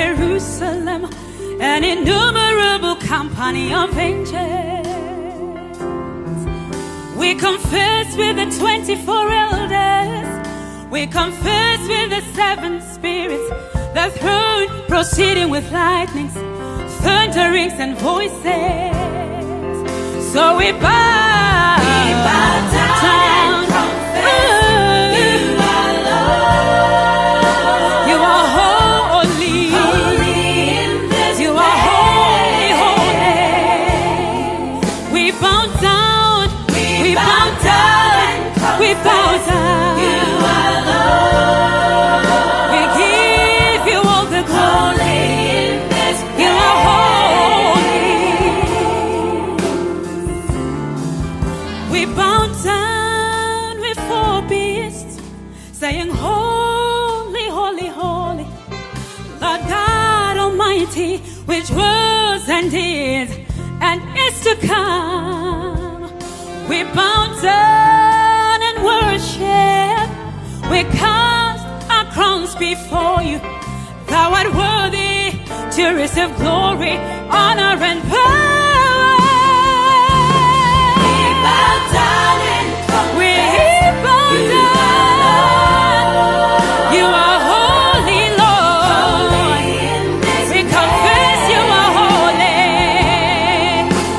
Jerusalem, an innumerable company of angels. We confess with the 24 elders, we confess with the seven spirits, the throne proceeding with lightnings, thunderings and voices. So we bow, We bow down and confess you are Lord. You are holy. Holy in this You are holy, holy. We bow down. We bow down and We bow confess down. You are Lord. We give you all the glory. Holy in this You are holy. We bow down with four beasts, saying, Holy, holy, holy, Lord God Almighty, which was and is to come. We bow down and worship. We cast our crowns before you. Thou art worthy to receive glory, honor, and power. We bow down and We confess bow you down. are You are holy, Lord. Holy in this We confess you are holy.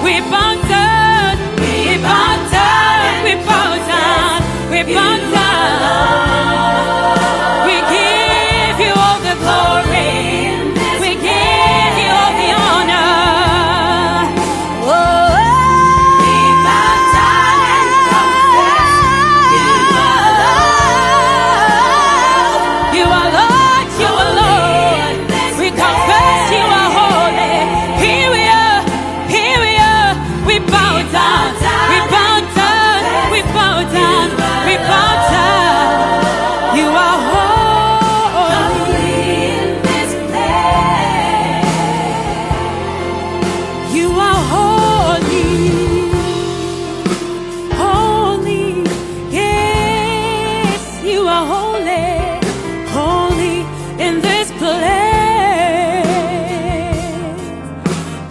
We bow down. We bow down. We bow down. We bow down. We give you all the glory. We give you all the honor. Oh, We bow down and confess you are Lord. You are Lord, you are Lord. We confess you are holy. Here we are, here we are. We bow down, we bow down, we bow down, we bow down. You are holy. Holy in this place. You are holy, holy. Yes, you are holy, holy in this place.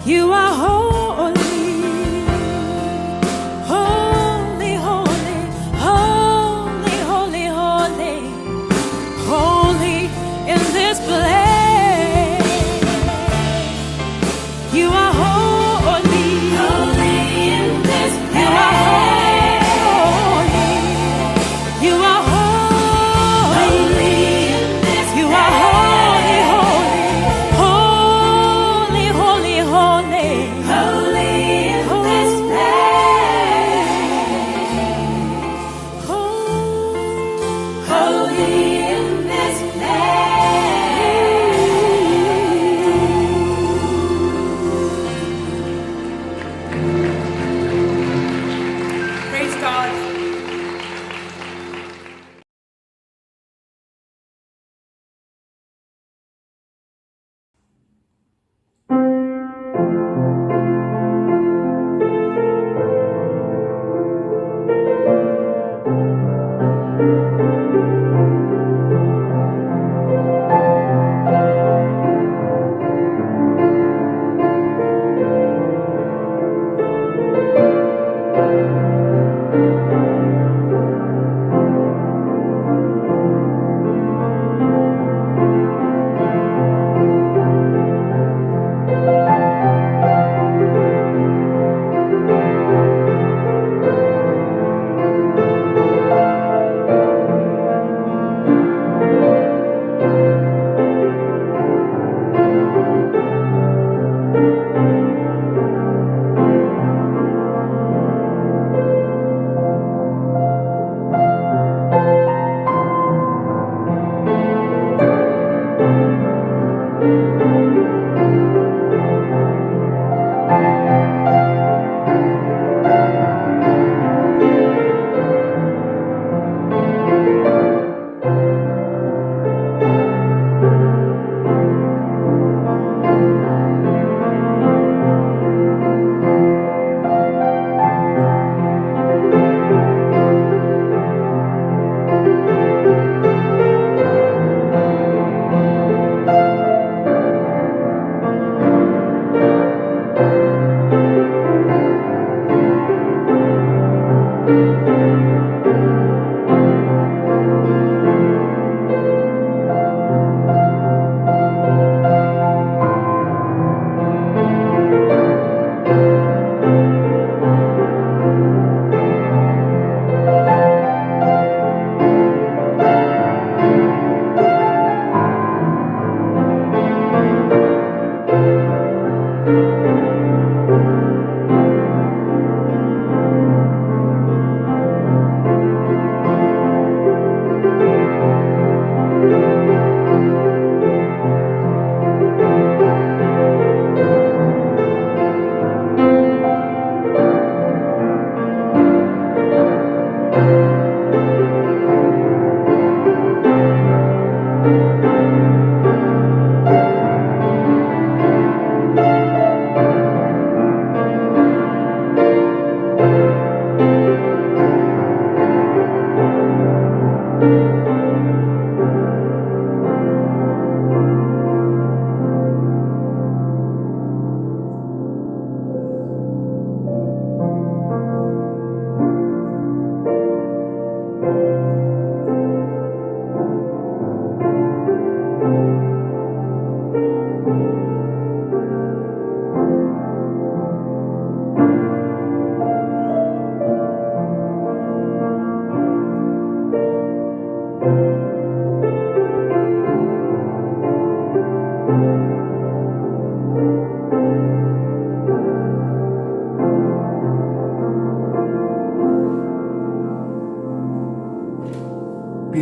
You are holy, holy, holy, holy, holy, holy, holy in this place. You are holy. Holy in this You are place. holy. You are holy. Holy in this You are holy, holy, holy, holy, holy. Holy in this place. Holy. Holy in this place.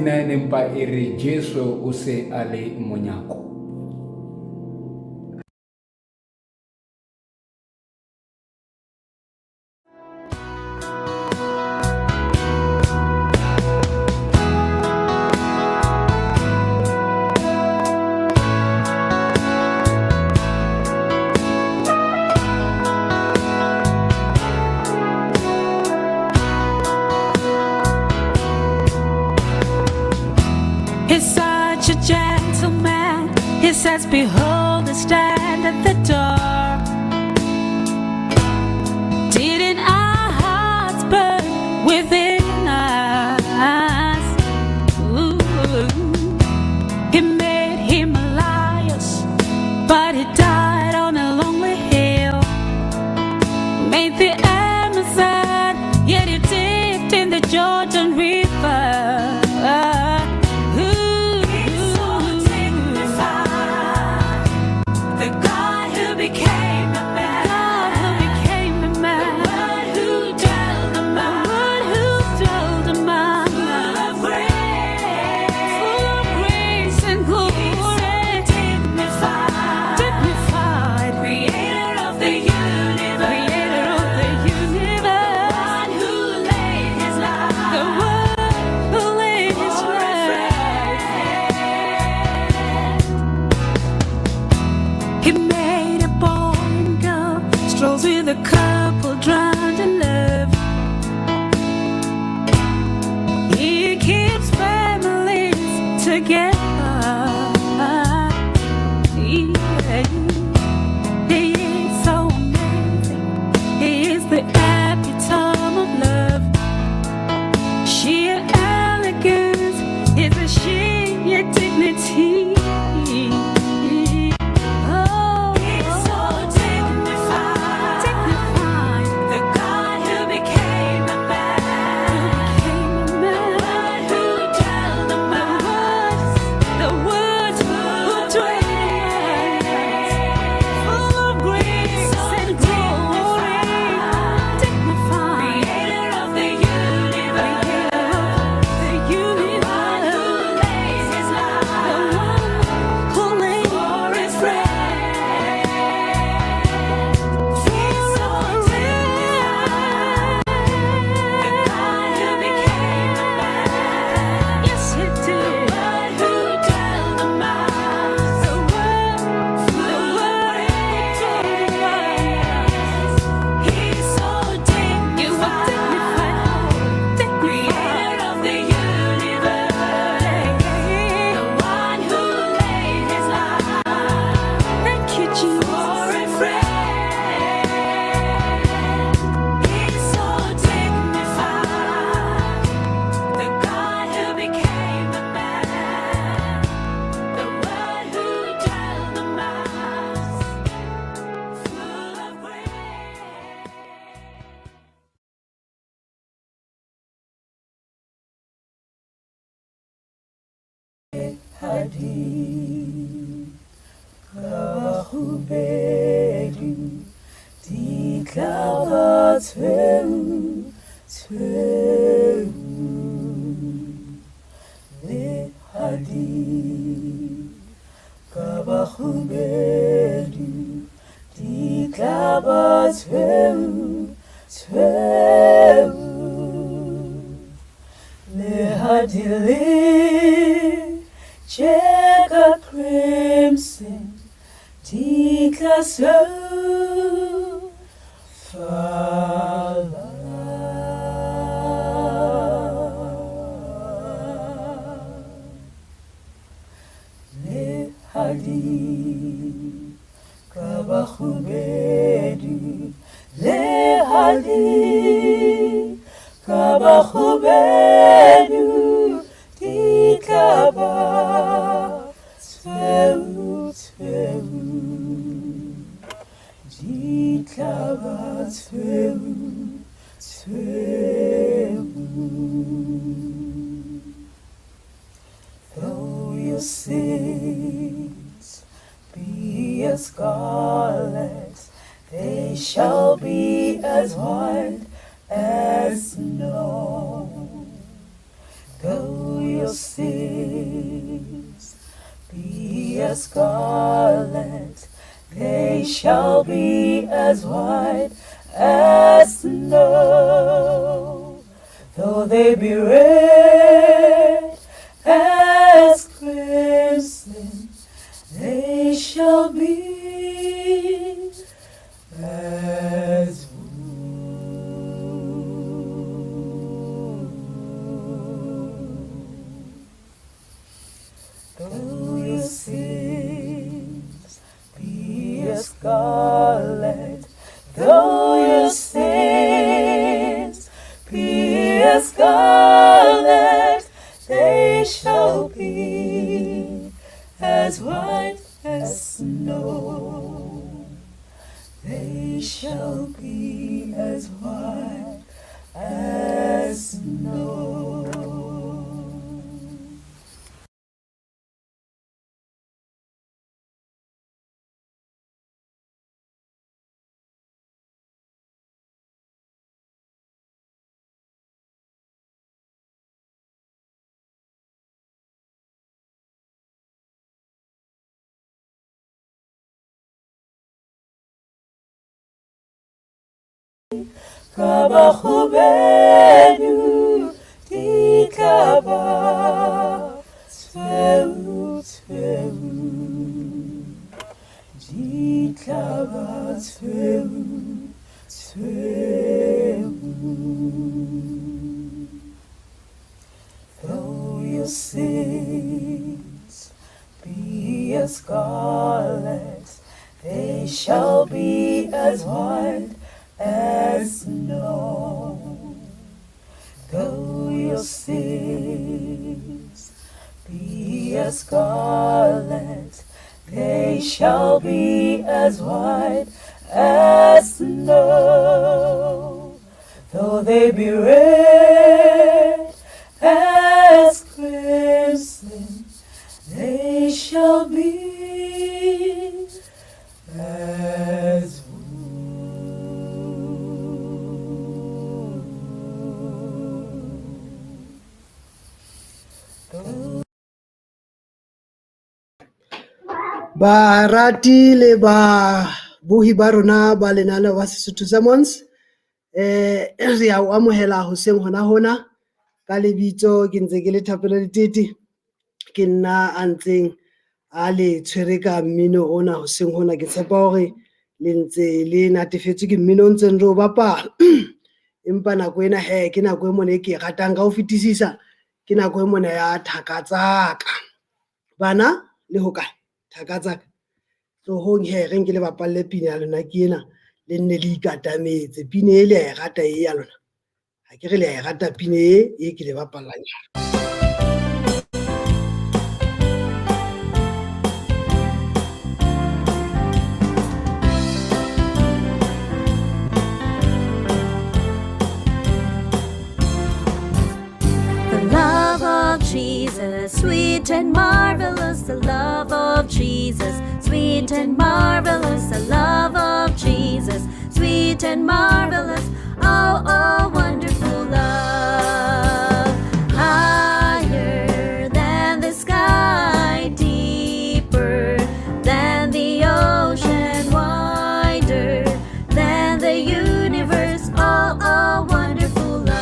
Pina e ne mpa e re Jesu o se a le monyako. He's such a gentleman. He says, Behold, I stand at the door. Didn't our hearts burn within us? Ooh. He made Himalayas, but he died on a lonely hill. Made the Amazon, yet he dipped in the Jordan River. Ooh. He's so dignified. The God who became a man. God who became a man. The Word who dwelled among. The Word who dwelled among. Full of grace. Full of grace and glory. He's so dignified. Dignified. Creator of the universe. Creator of the universe. The one who laid his life. The one who laid his For a life. friend. He made a boy and girl, strolls with a couple drowned in love. He keeps families together. Yeah. He is so amazing. He is the epitome of love. Sheer elegance is a sheer dignity. Oh, He's so dignified. dignified. The God who became a man. Who became a The man. Word who dwelled among us. The Word who dwelt among us. Full of grace So and glory. Dignified. Creator of the universe. Creator of the The one who universe. lays his life. The one who laid For his friend. He's so dignified. The God who became a man. Yes, he did. The Word who dwelled among us. The Word, the Word who dwelt among us. He's so You are dignified. dignified, Creator dignified. of the universe. The one who laid his life Thank you, Jesus. for a friend. He's so dignified. The God who became a man. The Word who dwelled among us. Full of grace. Di tla ba tshweu, tshweu. Le ha di ka ba kgubedu, di tla ba tshweu, tshweu. Le ha di le tjeka crimson, di tla sweu fala. Le ha di ka ba kgubedu, le ha di ka ba kgubedu, di tla ba tshweu, tshweu. Di tla ba tshweu, tshweu. Though your sins be as scarlet, they shall be as white as snow. Though your sins be as scarlet, they shall be as white as snow. Though they be red as crimson, they shall be as wool. Though your sins be as scarlet, though your sins be as scarlet, they shall be as white as snow. They shall be as white as snow. Ka ba kgubedu di tla ba tshweu tshweu, di tla ba tshweu tshweu. Though your sins be as scarlet, they shall be as white as snow. Though your sins be as scarlet, they shall be as white as snow. Though they be red as crimson, they shall be as wool. Barati le babohi ba rona ba lenaneo ba Sesotho Sermons, re a o amohela hoseng hona hona ka lebitso ke ntse ke le Thapelo Letete, ke nna a ntseng a le tshwere ka mmino ona hoseng hona. Ke tshepa hore le ntse le natefetswe ke mmino o ntseng re o bapala. Empa nako ena he ke nako e mona e ke e ratang ka ho fetisisa, ke nako e mona ya thaka tsaka. Bana le hokae? Thaka tsaka. Tlohong he re nke le bapalle pina ya lona ke ena, le nne le ikatametse. Pina e le a e rata e ya lona. Ha ke re le a e rata pina e, e ke le bapallang yona. The love of Jesus, sweet and marvelous, the love of Jesus, sweet and marvelous, the love of Jesus, sweet and marvelous, oh, oh, wonderful love. Higher than the sky, deeper than the ocean, wider than the universe, oh, oh, wonderful love.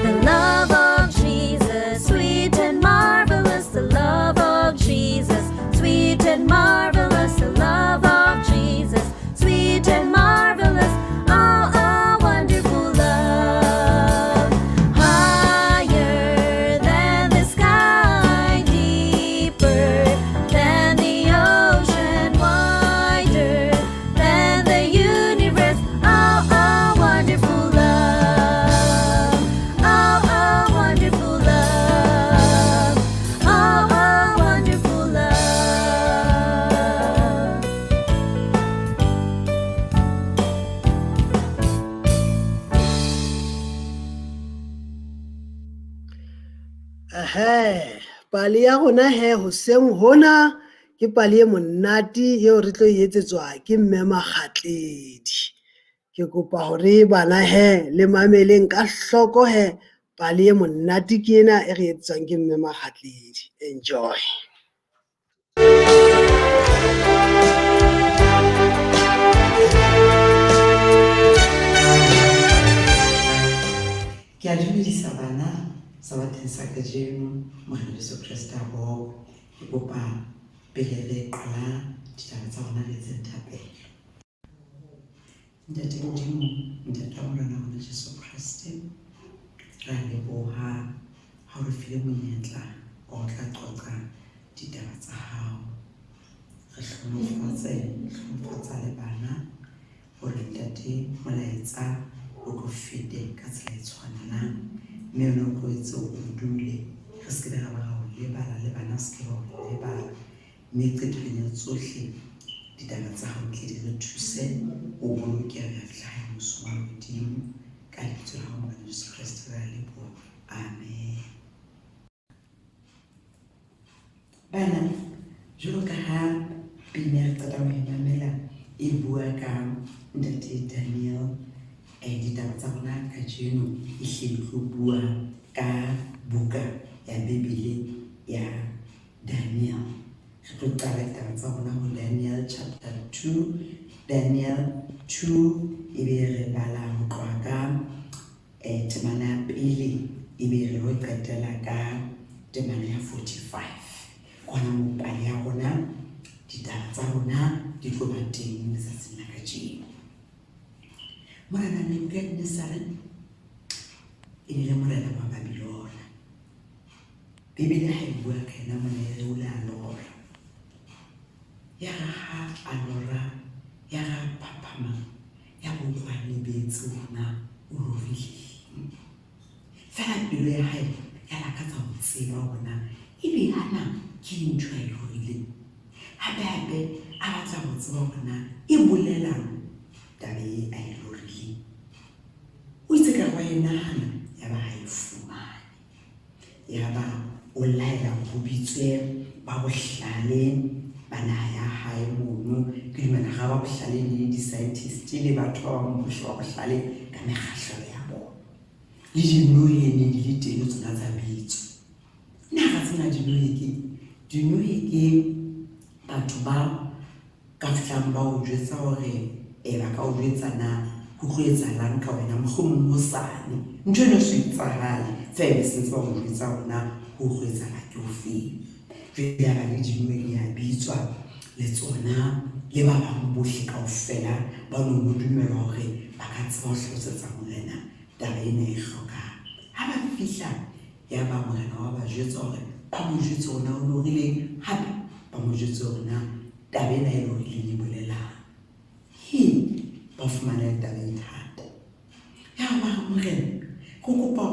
The love of Jesus, sweet and marvelous, the love of Jesus, sweet and marvelous, the love of Jesus, sweet and marvelous, oh, oh, wonderful love. Higher than the sky, deeper than the ocean, wider than the universe, oh, oh, wonderful love. Oh, oh, wonderful love. Oh, oh, wonderful love. Ehe, Pale ya rona he hoseng hona ke pale e monate eo re tlo e etsetswa ke mme Makgatledi. Ke kopa hore bana he le mameleng ka hloko he pale e monate ke ena e re etsetswang ke mme Makgatledi. Enjoy. Ke a dumedisa bana sabateng sa kajeno Morena Jesu Kreste a bokwe. Ke kopa pele re qala ditaba tsa rona re etseng thapelo. Ntate Modimo, Ntate wa Morena rona Jesu Kreste, re a leboha ha o re file monyetla wa ho tla qoqa ditaba tsa hao. Re hlohonolofatse, hlohonolofatsa le bana hore Ntate molaetsa o tlo fete ka tsela e tshwanelang mme yona o tlo etse o dule re se ke be ra ba ra o lebala le bana se ke ba o lebala. Mme qetellong ya tsohle, ditaba tsa hao tle di re thuse ho bolokeha ho ya fihla hae mmusong wa lehodimo. Ka lebitso la hao Morena Jesu Kreste re a leboha. Amen. Bana, jwalo ka ha pina e re qetang ho e mamela e bua ka ntate Daniel, ditaba tsa rona kajeno e hle di tlo bua ka buka ya Bibele ya Daniel. Re tlo qala ditaba tsa rona ho Daniel chapter 2. Daniel 2 e be re bala ho tloha ka eh, temana ya pele e be re lo qetela ka temana ya 45. Kona mo pale ya rona ditaba tsa rona di tlo ba teng letsatsing la kajeno. Morena Nebukadnesare e ne le morena wa Babilona. Bibele ha e bua ka yena mona e re o ile a lora. Ya re ha a lora, ya re a phaphama, ya bo utlwa a lebetse hore na o lorileng. Feela pelo ya hae ya lakatsa ho tseba hore na ebe hana ke eng ntho a e lorileng. Hape hape a batla ho tseba hore na e bolelang taba e a e lorileng. O itse ka re wa e nahana ya ba ha e fumane. Yaba o laela hore ho bitswe ba bohlale ba naha ya hae mono. Ke dumela ga ba bohlale le di-scientist le batho ba bang bohle ba bohlale ka mekgahlelo ya bona. Le dinohe ne di le teng le tsona tsa bitswa. Nna ga tsena dinohe ke dinohe ke batho ba ka fihlang ba o jwetsa hore eh, ba ka o jwetsa na ho tlo etsahalang ka wena mohlomong hosane ntho eno e so etsahale fela e be sentse ba o jwetsa hore na ho tlo etsahala ke ofeng. Jwale ya ba le dinoe di a bitswa le tsona le ba bang bohle kaofela ba neng ho dumelwa hore ba ka tseba ho hlalosetsa morena taba ena e hlokang. Ha ba fihla Yaba morena wa ba jwetsa hore ba mo jwetse hore na o lorileng, hape ba mo jwetse hore na taba ena e lorileng e bolelang. He, ba fumana e taba e thata. Yaba ba re, Morena, re kopa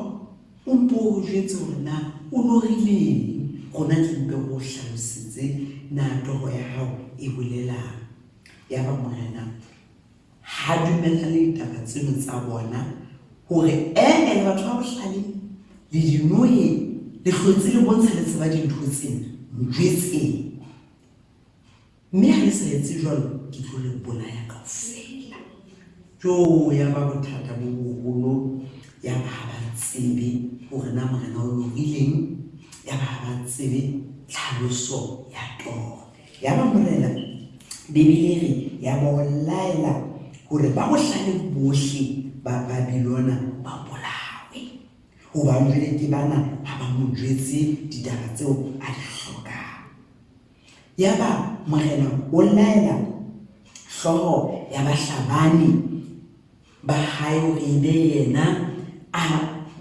o mpo o re jwetse hore na o lorileng, rona tle mpe re o hlalosetse na toro ya hao e bolelang. Yaba morena Ha dumellane le ditaba tseno tsa bona hore ee le batho ba bohlale le dinohe le hlotse le bontsha le tseba dintho tsena njwetseng mme ha le sa etse jwalo ke tlo le bolaya kaofela. Jo ya ba bothata bo boholo ya ba ha ba tsebe hore na morena o lorileng ya ba ha ba tsebe tlhaloso ya toro. Yaba morena, Bibele e re, yaba o laela hore ba bohlale bohle ba Babilona ba bolawe. Hobane jwale ke bana ha ba mo jwetse ditaba tseo a di hlokang. Yaba morena o laela hlooho ya bahlabani ba hae hore e be yena a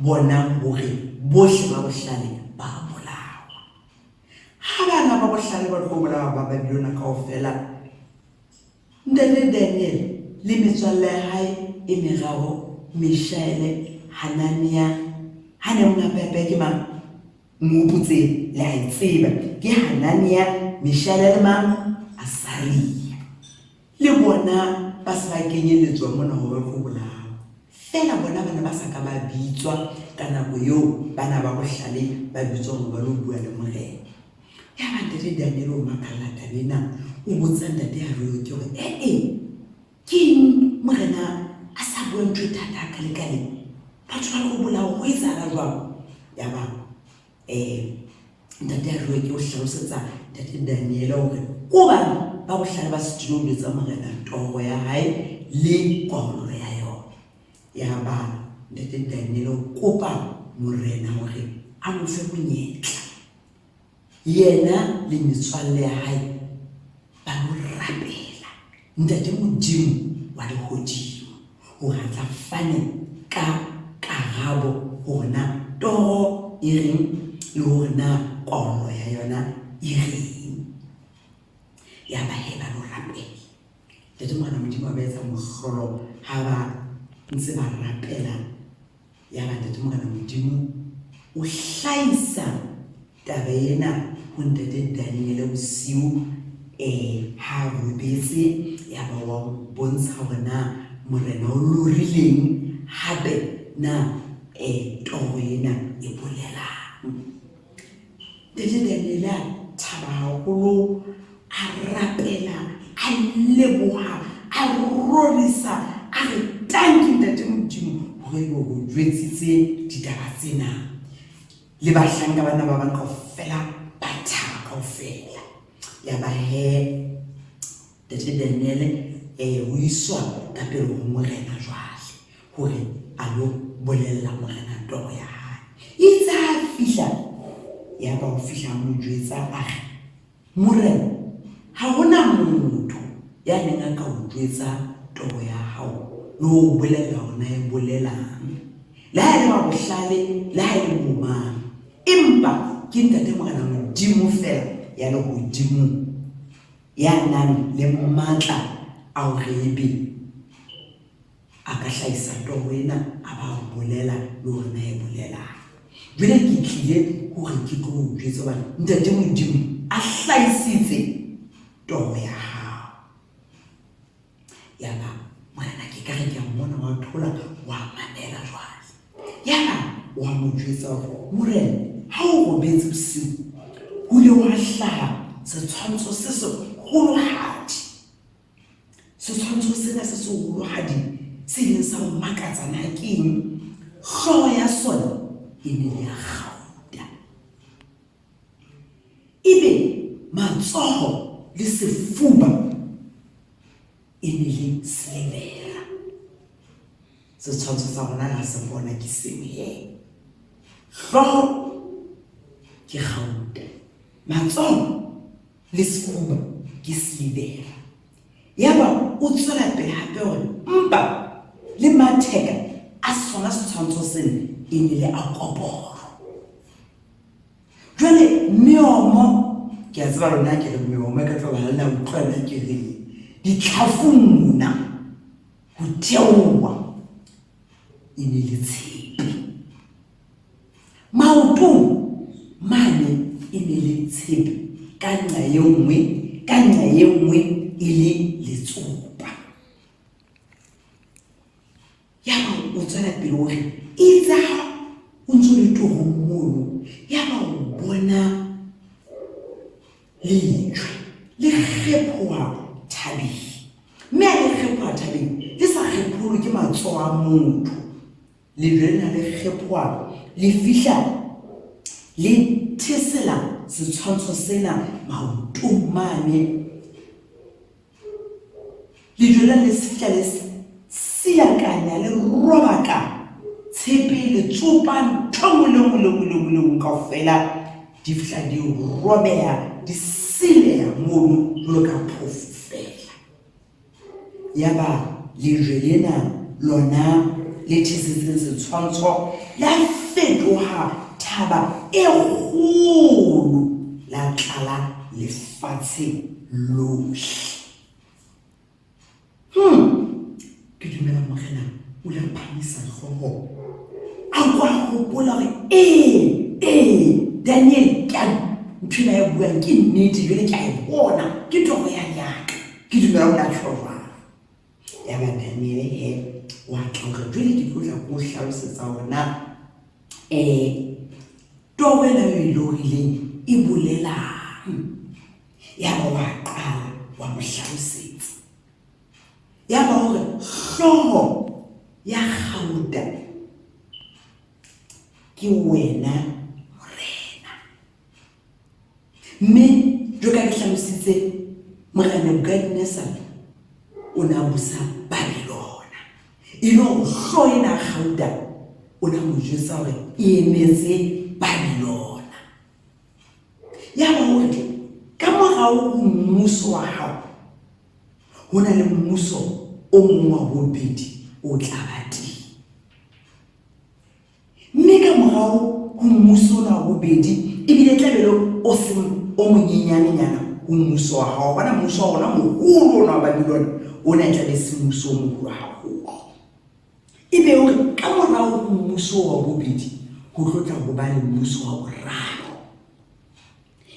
bonang hore bohle ba bohlale ba bolawa. Ha bana ba bohlale ba tlo bolawa ba Babilona kaofela, ntate Daniele le metswalle ya hae e meraro, Mishaele, Hanania, ha ne mongapeapeya ke mang? Mmopotseng, le a e tseba, ke Hanania, Mishaele le mang? Asaria. Le bona ba se ba kenyeletswa mona hore ba tlo bolawa. Feela bona ba ne ba sa ka ba bitswa. ka nako eo bana ba bohlale ba bitswa hore ba lo bua le morena. Yaba ntate Daniel o makalla taba ena, o botsa ntate Arioke hore ee ke eng morena a sa bua ntho e thata hakalekale, batho ba lo bolawa ho etsahala jwang? Yaba um ntate Arioke o hlalosetsa ntate Daniele hore ko bane ba bohlale ba setilo ho jwetsa morena toro ya hae le kwahollo ya yona. Yaba ntate Daniele o kopa morena hore a mo fe monyetla yena le metswalle ya hae ba lo rapela ntate Modimo wa lehodimo hore a tla fane ka karabo hore na toro e reng le hore na kwaollo ya yona e reng. Yaba he ba lo rapela. Ntate Morena Modimo a ba etsa mohlolo ha ba ntse ba rapela. Yaba Ntate Morena Modimo o hlahisa taba ena ho Ntate Daniele bosiu eh ha robetse, yaba wa mo bontsha hore na morena o lorileng hape na eh toro ena e bolelang. Ntate Daniele a thaba haholo, a rapela, a leboha, a rorisa, a re tanki Ntate Modimo hore ebe o jwetsitse ditaba tsena. Le bahlanka bana ba bang kaofela ba thaba kaofela. Yaba he Ntate Daniele eh o iswa ka pele ho morena jwale hore a lo bolella morena toro ya hae. Itse ha a fihla, yaba o fihla a mo jwetsa a re, Morena, ha hona motho ya neng a ka o jwetsa toro ya hao le ho o bolella hore na e bolelang, le ha e le ba bohlale, le ha e le bo mang, empa ke Ntate Morena Modimo feela ya lehodimong ya nang le matla a hore ebe a ka hlahisa toro ena a ba bolela le hore na e bolelang. Jwale ke tlile hore ke tlo o jwetsa hobane Ntate Modimo a hlahisitse toro ya hao. Yaba morena ke ka re ke a mmona wa thola wa mamela jwale. Yaba wa mo jwetsa hore morena ha o robetse bosiu ho ile wa hlaha setshwantsho se seholohadi. Setshwantsho sena se seholohadi se ileng sa o makatsa na ke eng? Hlooho ya sona e ne le ya kgauta. Ebe matsoho le sefuba e ne le silevera. Setshwantsho sa rona ra se bona ke seo he. Hlooho ke kgauta, matsoho le sefuba ke silivera. Yaba o tswela pele hape hore mpa le matheka a sona setshwantsho sena e ne le a koporo. Jwale meomo, ke a tseba lona ke re meomo e ka tloba ha lena utlwa na ke reng, ditlhafung mona ho theoha e ne le tshepe. Maotong mane e ne le tshepe ka nqa e nngwe, ka nqa e nngwe e le letsopa. Yaba o tswela pele o re, itse ha o ntso le torong mono, yaba o bona lejwe le kgephoha thabeng, mme ha le kgephoha thabeng le sa kgepholwe ke matsoho a motho. Lejwe lena le kgephoha le fihla le thesela setshwantsho sena maotong mane. Lejwe lena le fihla le siakanya le robaka tshepe, letsopa, ntho e nngwe le nngwe le nngwe le nngwe le nngwe kaofela di fihla di robeha, di sileha mono jwalo ka phofu feela. Yaba lejwe lena lona le thesetseng setshwantsho la fetoha thaba e kgolo, la tlala lefatshe lohle. Ke dumela Morena o ile a phahamisa hlooho, a kwa hopola hore ee, ee, Daniel ke a ntho ena ya buang ke nnete, jwale ke a e bona, ke toro yane ya ka. Ke dumela o ne a tjho jwalo. Yaba Daniele he wa tla hore jwale ke tlo tla ko hlalosetsa hore na Um toro ena eo e lorileng e bolelang? Yaba wa qala wa mo hlalosetsa. Yaba o re, Hlooho ya kgauta ke wena morena. Mme jwalo ka ke hlalositse, Morena Nebukadnezare o ne a busa Babylona. E le hore hlooho ena ya kgauta o ne a mo jwetsa hore e emetse Babylona. Yaba o re, Ka morao ho mmuso wa hao ho na le mmuso o mong wa bobedi o tla ba teng. Mme ka morao ho mmuso ona wa bobedi ebile e tla be le o seng o monyenyanenyana ho mmuso wa hao. Bona mmuso wa rona moholo ona wa Babilona ona e tla be e se mmuso o moholo haholo. E be hore ka morao ho mmuso wa bobedi ho tlo tla ho ba le mmuso wa boraro.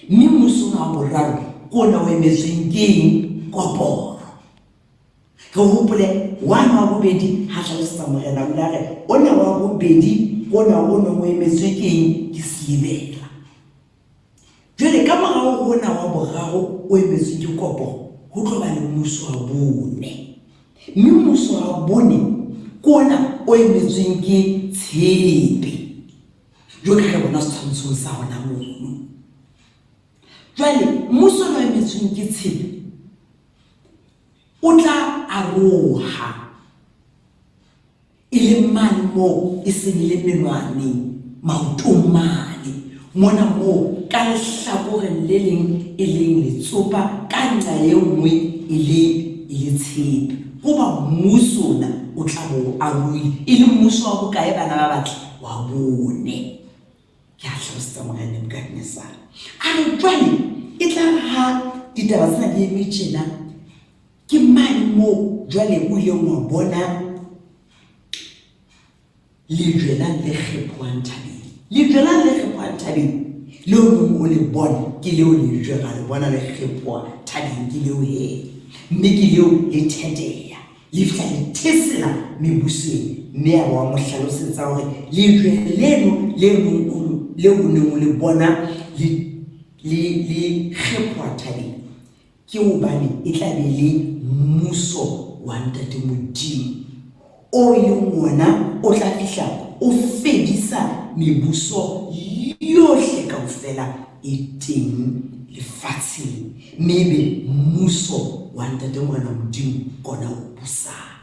Mme mmuso ona wa boraro ke ona o emetsweng ke eng? Koporo. Re hopole wane wa bobedi ha hlalosetsa morena o ile a re ona wa bobedi ke ona o neng o emetswe ke eng? Ke silivera. Jwale ka morao ho ona wa boraro o emetsweng ke koporo ho tlo ba le mmuso wa bone. Mme mmuso wa bone ke ona o emetsweng ke tshepe. Jwalo ka re bona setshwantshong sa hona mono. Jwale mmuso ona o emetsweng ke tshepe o tla aroha e le mane moo e seng e le menwaneng maotong mane mona moo ka lehlakoreng le leng e leng letsopa ka nqa e nngwe e le e le tshepe hoba mmuso ona o tla bo o arohile e le mmuso wa bokae bana ba batle wa bone. Ke a hlalosetsa Morena Nebukadnezare. A re, Jwale e tla re ha ditaba tsena di eme tjena, ke mane moo jwale o ileng wa bona lejwe lane le kgephohang thabeng. Lejwe lane le kgephohang thabeng leo neng o le bona, ke leo lejwe ra le bona le kgephoha thabeng, ke leo he. Mme ke leo le theteya. Le fihla le thesela mebusong mme ya ba wa mo hlalosetsa hore lejwe leno le neng o leo o neng o le bona le le le kgephoha thabeng ke hobane e tla be le mmuso wa Ntate Modimo o e leng wona o tla fihla o fedisa mebuso yohle kaofela e teng lefatsheng. Mme ebe mmuso wa Ntate Morena Modimo kona o busang.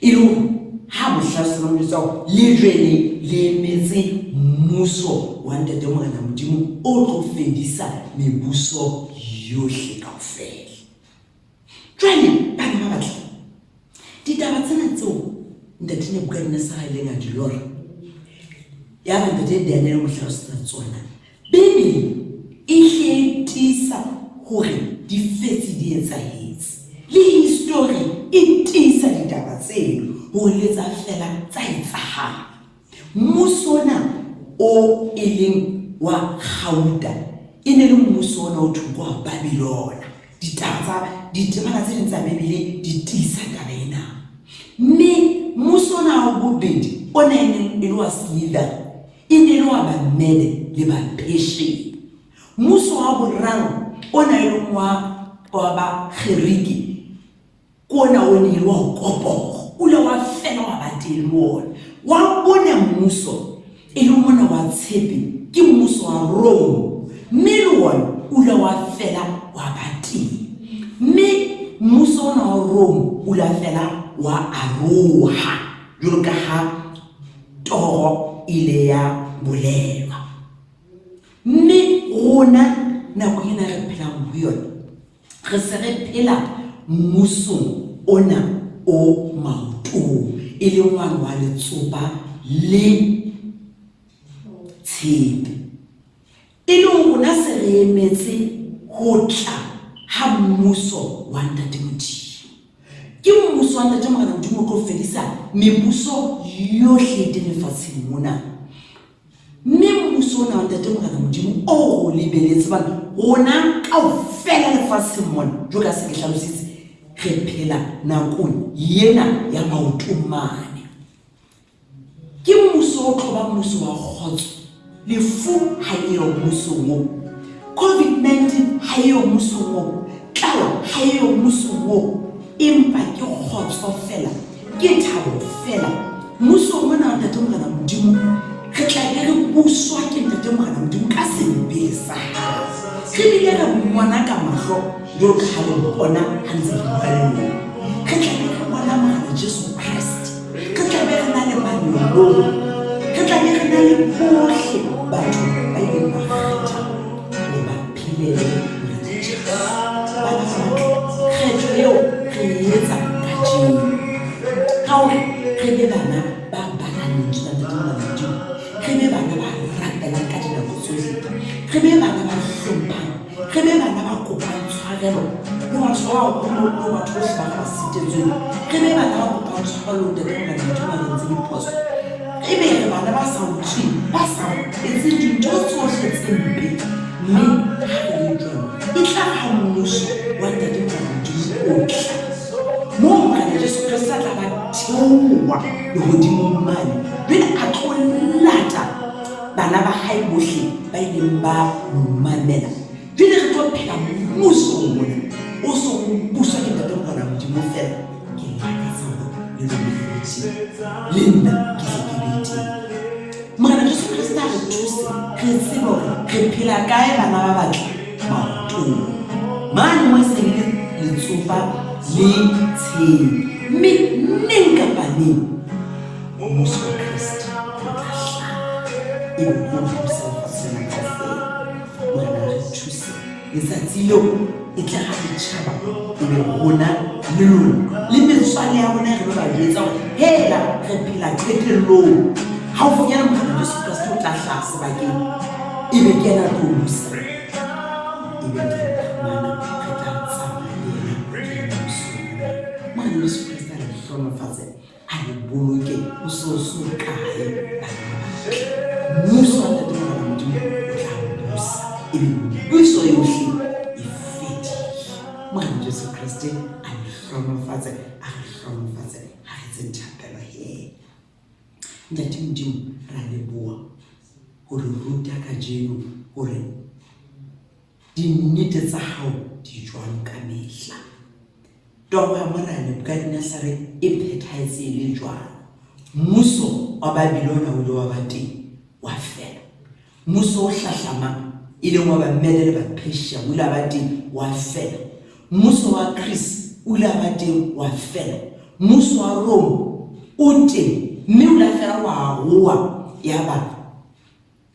E le hore ha bohlaswa ba mojwetsa hore lejwe le le emetse mmuso wa Ntate Morena Modimo o tlo fedisa mebuso yohle kaofela. Jwale bana ba batle ditaba tsena tseo Ntate Nebukadnezare a ileng a di lora, yaba Ntate Daniel o mo hlalosetsa tsona. Bibele e hle e tiisa hore di fetse di etsahetse. Le histori e tiisa ditaba tseno hore le tsa fela tsa etsahala. Mmuso ona o e leng wa kgauta e ne le mmuso ona o thweng ke wa Babylona. Ditaba tsa ditemana tse ding tsa Bibele di tiisa taba ena. Mme mmuso ona wa bobedi ona e neng e le wa silivera E ne e le wa Bamede le Bapersia. Mmuso wa boraro ona e leng wa wa Bagerike ke ona o ne e le wa koporo, o ile wa fela wa ba teng le ona. Wa bone mmuso e leng mona wa tshepe ke mmuso wa Rome, mme le ona o ile wa fela wa ba teng. Mme mmuso ona wa Rome o ile wa fela wa aroha jwalo ka ha Toro e ile ya bolelwa. Mme rona nakong ena re phelang ho yona, re se re phela mmusong ona o maotong, e leng wane wa letsopa le tshepe. E le hore rona se re emetse ho tla ha mmuso wa Ntate Modimo. Ke mmuso wa Ntate Morena Modimo o tlo fedisa mebuso yohle e teng lefatsheng mona. Mme mmuso ona wa Ntate Morena Modimo o re o lebeletse hobane rona kaofela lefatsheng mona, jwalo ka se ke hlalositse, re phela nakong ena ya maoto mane. Ke mmuso. mmuso o tlo ba mmuso wa kgotso. Lefu ha le yo mmusong wo. COVID-19 ha e yo mmusong wo. Tlala ha e yo mmusong wo. Empa ke kgotso fela, ke thabo fela. Mmusong mona wa Ntate Morena Modimo, re tla be re buswa ke Ntate Morena Modimo ka sebele sa hae. Re bile re mmona ka mahlo jwalo ka ha le mpona ha ntse ke bua le lona. Re tla be re bona Morena Jesu Kreste. Re tla be re na le mangeloi. Re tla be re na le bohle batho ba ileng ba kgetha hore ba phelele Morena Jesu. Bana ba batle, kgetho eo re e etsa kajeno. Ka hore re be bana ba balang lentswe la Ntate Morena Modimo. Re be bana ba rapelang ka dinako tsohle. Re be bana ba hlomphang. Re be bana ba kopang tshwarelo ho batho ba baholo le ho batho bohle ba re ba sitetsweng. Re be bana ba kopang tshwarelo ho Ntate Morena Modimo ha re entse diphoso. E be re bana ba sa utsweng, ba sa etseng dintho tsohle tse mpe. Mme ha re le jwalo, e tla re ha mmuso wa Ntate Morena Modimo o tla, moo Morena Jesu Kreste a tla ba theoha lehodimong mane, jwale a tlo lata bana ba hae bohle ba ileng ba mo mamela. Jwale re tlo phela mmusong mona o so o buswa ke Ntate Morena Modimo feela. Ke lakatsa hore le lona le be teng, le nna ke tle ke be teng. Morena Jesu Kreste a re thuse re tsebe hore re phela kae bana ba batle maotong mane mo e seng e le letsopa le tshenyo, mme neng kapa neng Mmuso wa Kreste o tla hlaha e be o busa lefatshe lena kaofela. Morena a re thuse letsatsi leo e tle ha le tjhaba e be rona le lona le metswalle ya rona re lo ba jwetsa hore hela re phela qetellong. Haufinyana Morena Jesu Kreste o tla hlaha sebakeng e be ke yena a tlo busa. E be re tla iphumana re tla tsamaya le yena re le mmusong ona. Morena Jesu Kreste a re hlohonolofatse. A le boloke ho so so kae bana ba batle. Mmuso wa Ntate Morena Modimo o tla busa, ebe mebuso yohle e fedile. Morena Jesu Kreste a le hlohonolofatse, a re hlohonolofatse ha re etseng thapelo he. Ntate Modimo, ra leboha ho re ruta kajeno hore Dinnete tsa hao di jwalo ka mehla. Toro ya Morena Nebukadnezare e phethahetse e le jwalo. Mmuso wa Babilona o ile wa ba teng, wa fela. Mmuso o hlahlamang, e leng wa Bamede le Bapersia, o ile wa ba teng, wa fela. Mmuso wa Greece o ile wa ba teng, wa fela. Mmuso wa Rome o teng, mme o ile wa fela wa roa, yaba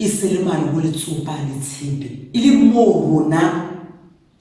E se le mane ho letsopa le tshepe, e le moo rona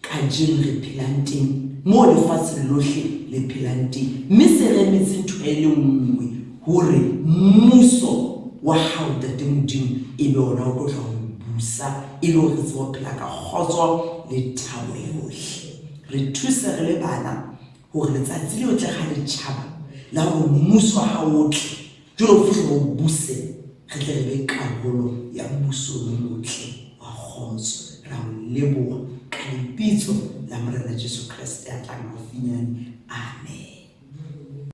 kajeno re phelang teng, moo lefatshe lohle le phelang teng. Mme se re emetse ntho e le nngwe, hore Mmuso wa Hao, Ntate Modimo, e be ona o tlo tla ho busa, e le hore re tsebe ho phela ka kgotso le thabo yohle. Re thuse re le bana, hore letsatsi leo tle ha le tjhaba, la hore Mmuso wa Hao o tle, Jwale o fihle o buse, re tle re be karolo ya mmuso o motle wa kgotso. Ra o leboha ka lebitso la Morena Jesu Kreste ya tlang haufinyane. Amen.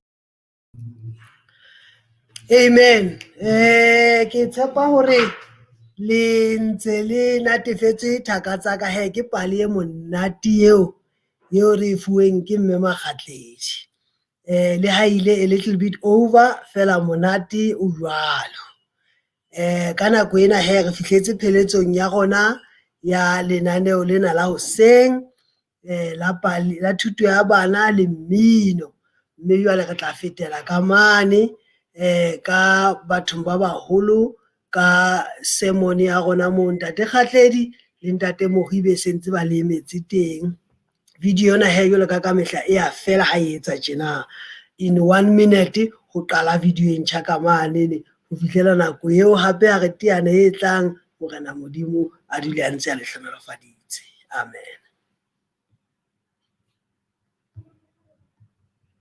Amen. Ke tshepa hore le ntse le natefetswe thaka tsa ka he ke pale e monate eo eo re e fuweng ke mme Makgatledi. Le ha ile a little bit over fela monate o jwalo. Ka nako ena hee re fihletse pheletsong ya rona ya lenaneo lena la hoseng la pale, la thuto ya bana le mmino. Mme jwale re tla fetela ka mane ka bathong ba baholo ka sermon ya rona moo Ntate Kgatledi le Ntate Moribe se ntse ba le emetse teng. Video ena he jwalo ka ka mehla e ya fela ha e etsa tjena. In one minute ho qala video e ntjha ka mane ho fihlela nako eo hape ha re teana e tlang Morena Modimo a dule a ntse a le hlohonolofaditse. Amen.